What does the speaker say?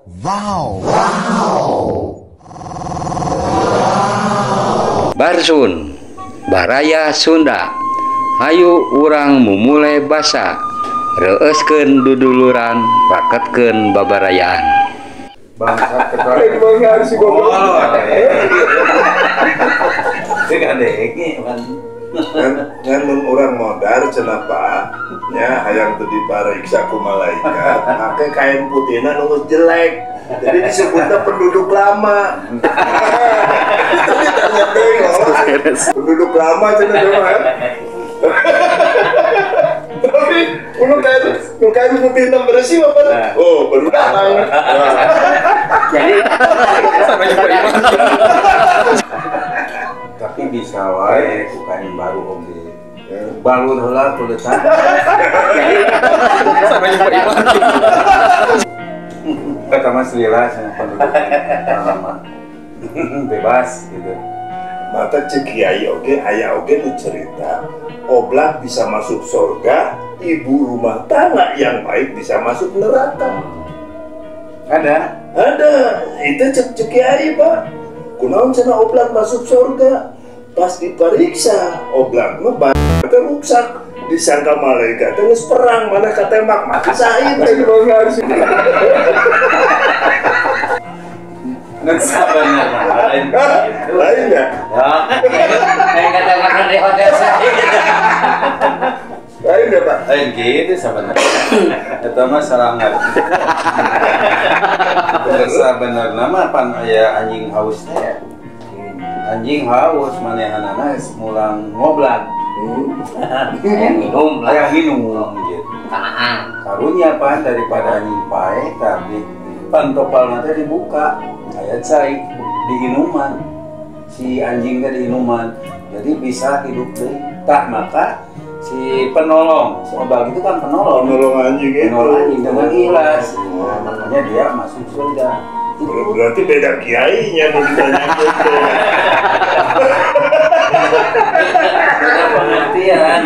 Wow. Wow. Barsun, Baraya Sunda. Hayu urang mumule basa. Reueuskeun duduluran, raketkeun babarayaan. Bangsa ketua. Ngan mun urang modar cenah Pak, nya hayang teu dipariksa ku malaikat, make kain putihna nu geus jelek. Jadi disebutnya penduduk lama. Tapi tanya deui, penduduk lama cenah mah. Tapi nu kain putihna bersih mah pada. Oh, baru datang. Jadi sampai jumpa. Tapi bisa wae ku kain baru oge. Balur heula kulitan. Sampai jumpa Iwan. Kata Mas Lila sama penduduk lama. Bebas gitu. Mata cek kiai oge aya oge nu cerita oblak bisa masuk surga, ibu rumah tangga yang baik bisa masuk neraka. Ada? Ada. Itu cek kiai, Pak. Kunaon cenah oblak masuk surga? Pas diperiksa, oblak mah teh rusak. Disangka malaikat teh geus perang, mana katembak mati sahid teh. Lain lain ya? Kayak kata makan di hotel sahid. Lain ya, Pak? Lain gitu sebenarnya. Eta mah salah ngerti. Sebenarnya mah pan aya anjing haus teh. Anjing haus manehanana geus mulang ngoblag. Hayang minum lah. Hayang minum gitu. Tanaan. Karunya pan daripada anjing paeh tapi pantopalna teh dibuka. Aya cai diinuman. Si anjing teh diinuman. Jadi bisa hidup deui. Tah maka si penolong, si obag itu kan penolong. Penolong anjing itu. Penolong anjing dengan ikhlas. Nah, makanya dia masuk surga. Itu berarti beda kiainya mau ditanya gitu. Beda pengertian.